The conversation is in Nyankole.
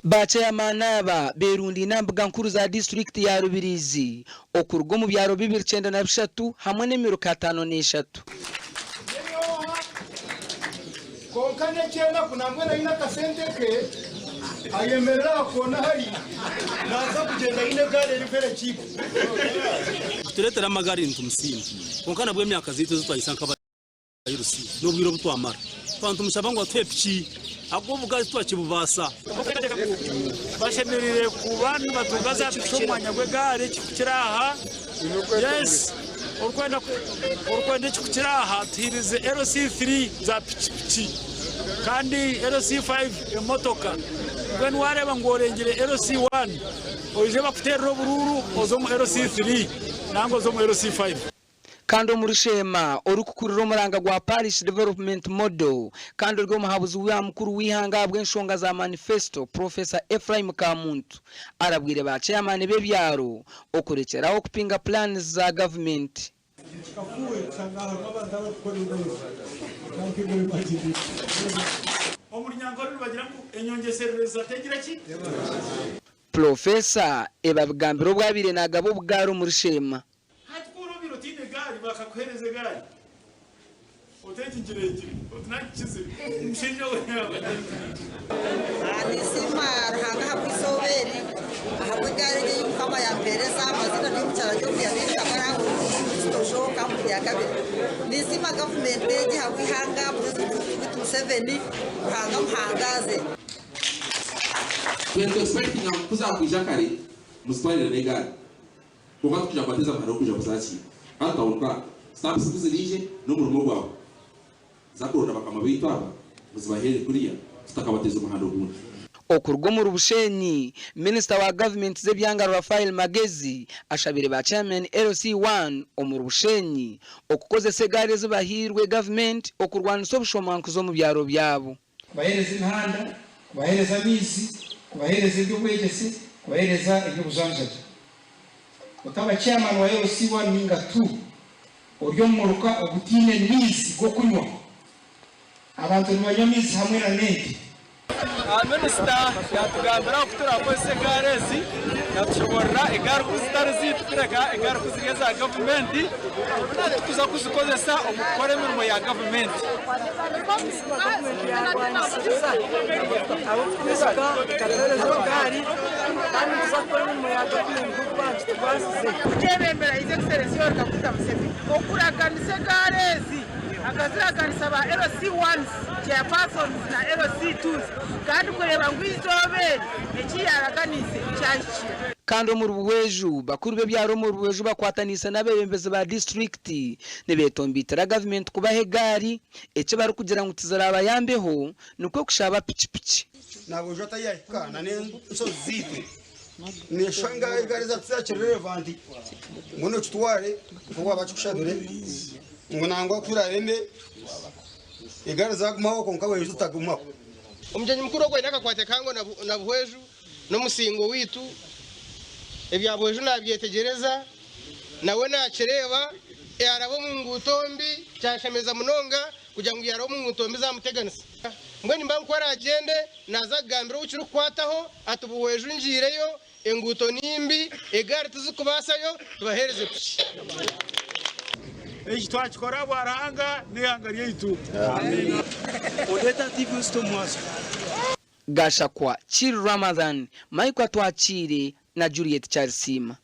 Ba Ceyamaani aba berundaine aha mbuga nkuru za disiturikiti ya Rubirizi okuruga omu byaro 293 hamwe n'emiruka 53. Kwonka n'eky'enaku nambwenu aine akasente ke, ayemerera aha koona hari, naaza kugyenda aine egaari eri very cheap. Kutureetera amagara nitumusiima, kwonka nabwo emyaka zaitu ezi twahisa nk'abayirusi n'obwire obu twamara twaba nitumushaba ngu atuhe piki ahabw'okuba obugaari titwakibubaasa. Bashemereire kuba nibatunga za piki omu mwanya gw'egaari ekikukira aha. Yes, orikwenda orikwenda ekikukira aha tuhirize LC3 za pikipiki kandi LC5 emotoka. Mbwenu wareeba ngu orengire LC1 oije bakuteerere oburuuru oze omu LC3 nanga oze omu LC5. Kandi omuri Sheema, orikukurira omuranga gwa Parish Development Model kandi ori omuhabuzi wa mukuru w'eihanga ahabw'enshonga za manifesto, Professor Ephraim Kamuntu arabwire ba chairman b'ebyaro okurekyeraho kupinga plans za gavumenti. Omurunyankore nibagira ngu enyongyeserereza tegira ki? Pulofeesa ebi abigambire obu abaire naagaba obugaari omuri Sheema. Hati ku oroobaire otaine gaari bakakuheereza egaari oti egi ngireegire oti naagikizire omushaija we yaaba agikiriire. Ninsiima Ruhanga ahabw'eizooba eri, ahabw'egaari egi ei Mukama yampeereza, amazina ni Omukyara Jovia Rita Barahuri omuri Kitojo kampuni ya kabiri. Ninsiima gavumenti egi ahabw'eihanga Purezidenti waitu Museveni, Ruhanga amuhangaaze. Twena nitu expectinga ngu kuzakwija kare muzitwarire n'egaari. Kwonka tikwija kubateeza muhanda gw'okwija kuzakiira. Kandi tukabona nka stamps ku ziraije n'omurimo gwawe. Za kuronda bakama baitu aba muzibaheere kuriya tutakabateeza omuhanda ogundi. Okuruga omuri Bushenyi, Minisita wa gavumenti z'ebyanga Raphael Magezi ashabire ba Chairman LC I omuri Bushenyi okukozesa egaari ezibahairwe gavumenti okurwanisa obushomankuzi omu byaro byabo. Kubaheereza emihanda, kubaheereza amaizi, kubaheereza eby'obwegyese, kubaheereza eby'obujanjabi. Otaba chairman wa LC one ninga two ori omu muruka ogutaine maizi g'okunywa. Abantu nibanywa amaizi hamwe na n'ente. Minisita yatugambira oku turakozese egaari ezi, yatushoborora egaari ku zitari zeitu kureka egaari ku ziri eza gavumenti tukuza kuzikozesa omu kukora emirimo ya gavumenti. Kugyebembera His Excellency Yoweri Kaguta Museveni okuraganisa egaari ezi akaziraganisa ba LC ones, Chairpersons na LC twos kandi kureeba ngu eizooba eri eki yaaraganiise kyahikira. Kandi omuri Buhweju, bakuru b'ebyaro omuri Buhweju bakwataniise n'abeebembezi ba disiturikiti nibetombeitera gavumenti kubaha egaari, eki barikugira ngu tiziraabayambeho nikwo kushaba pikipiki. Nabwojo atayahika na n'enshozi zaitu neshanga egaari zaitu tizakiri relevant mbwenu okitware nkoku waba bakikushabire ngu nangwa kurareme egaari zagumaho kwonka weija otagumaho. Omugyenyi mukuru ogu aine akakwate kahango na Buhweju, n'omusingo waitu. Ebya Buhweju nabyetegyereza, nawe nakireeba, yaraba omu nguuto mbi kyanshemeza munonga kugira ngu yaraba omu nguuto mbi zamuteganisa. Mbwenu nimba ngu ku aragyende naza kugambira ou kirikukwataho ati Buhweju ngiireyo, enguuto ni mbi, egaari tizikubaasayo, tubaheereze piki. Eki twakikora ahabwa Ruhanga n'eihanga ryaitu. Gashakwa, Chill Ramadhan, Michael Atwakiire na Juliet Kyarisiima.